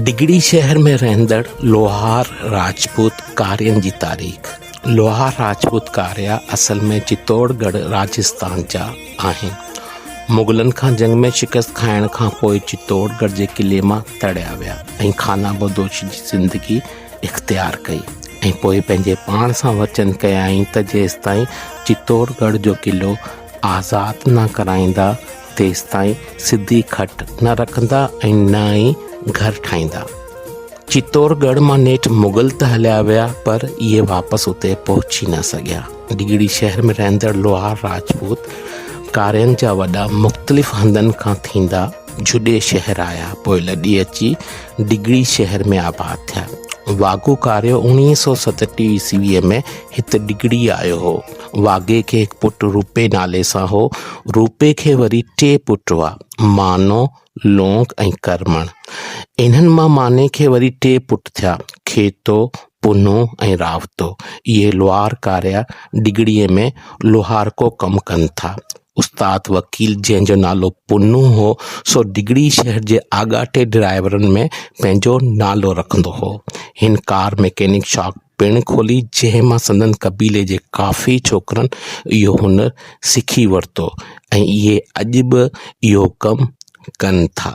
ڊگهڙي شهر ۾ رهندڙ لوهار راجپوت ڪارين جي تاريخ، لوهار راجپوت ڪاريا اصل ۾ چتوڙ ڳڙهه راجستان جا آهن. مغلن کان جنگ ۾ شڪست کائڻ کان پوء چتوڙ ڳڙهه جي قلعي مان تڙيا ويا ۽ خانه بدوشي جي زندگي اختيار ڪئي ۽ پوء پنهنجي پاڻ سان وچن ڪيائين ته جيستائين چتوڙ ڳڙهه جو قلعو آزاد نه ڪرائيندا تيستائين سڌي کٽ نه رکندا ۽ نه ئي گهر ٺاهيندا. چتور ڳڙهه مان نيٺ مغل ته هليا ويا پر اهي واپس اتي پهچي نه سگهيا. ڊگهڙي شهر ۾ رهندڙ لوهار راجپوت ڪارين جا وڏا مختلف هنڌن کان ٿيندا جهڏي شهر آيا پوء لڏي اچي ڊگهڙي شهر ۾ آباد ٿيا. واگهو ڪاريو 1937 عيسويء ۾ هت ڊگهڙي آيو هو. واگهي کي هڪ پٽ روپي نالي سان هو. روپي کي وري ٽي پٽ هئا، مانو، لونگ ۽ ڪرمڻ. انهن مان ماني کي وري ٽي پٽ ٿيا، کيتو، پنهون ۽ راوتو. اهي لوهار ڪاريا ڊگهڙيء ۾ لوهارڪو ڪم ڪن ٿا. استاد وڪيل جنهن جو نالو پنهون هو، سو ڊگهڙي شهر جي آڳاٽي ڊرائيورن ۾ پنهنجو نالو رکندو هو. هن ڪار مڪينڪ شاپ پڻ کولي، جنهن مان سندن قبيلي جي ڪافي ڇوڪرن اهو هنر سکي ورتو ۽ اهي اڄ به اهو ڪم ڪن ٿا.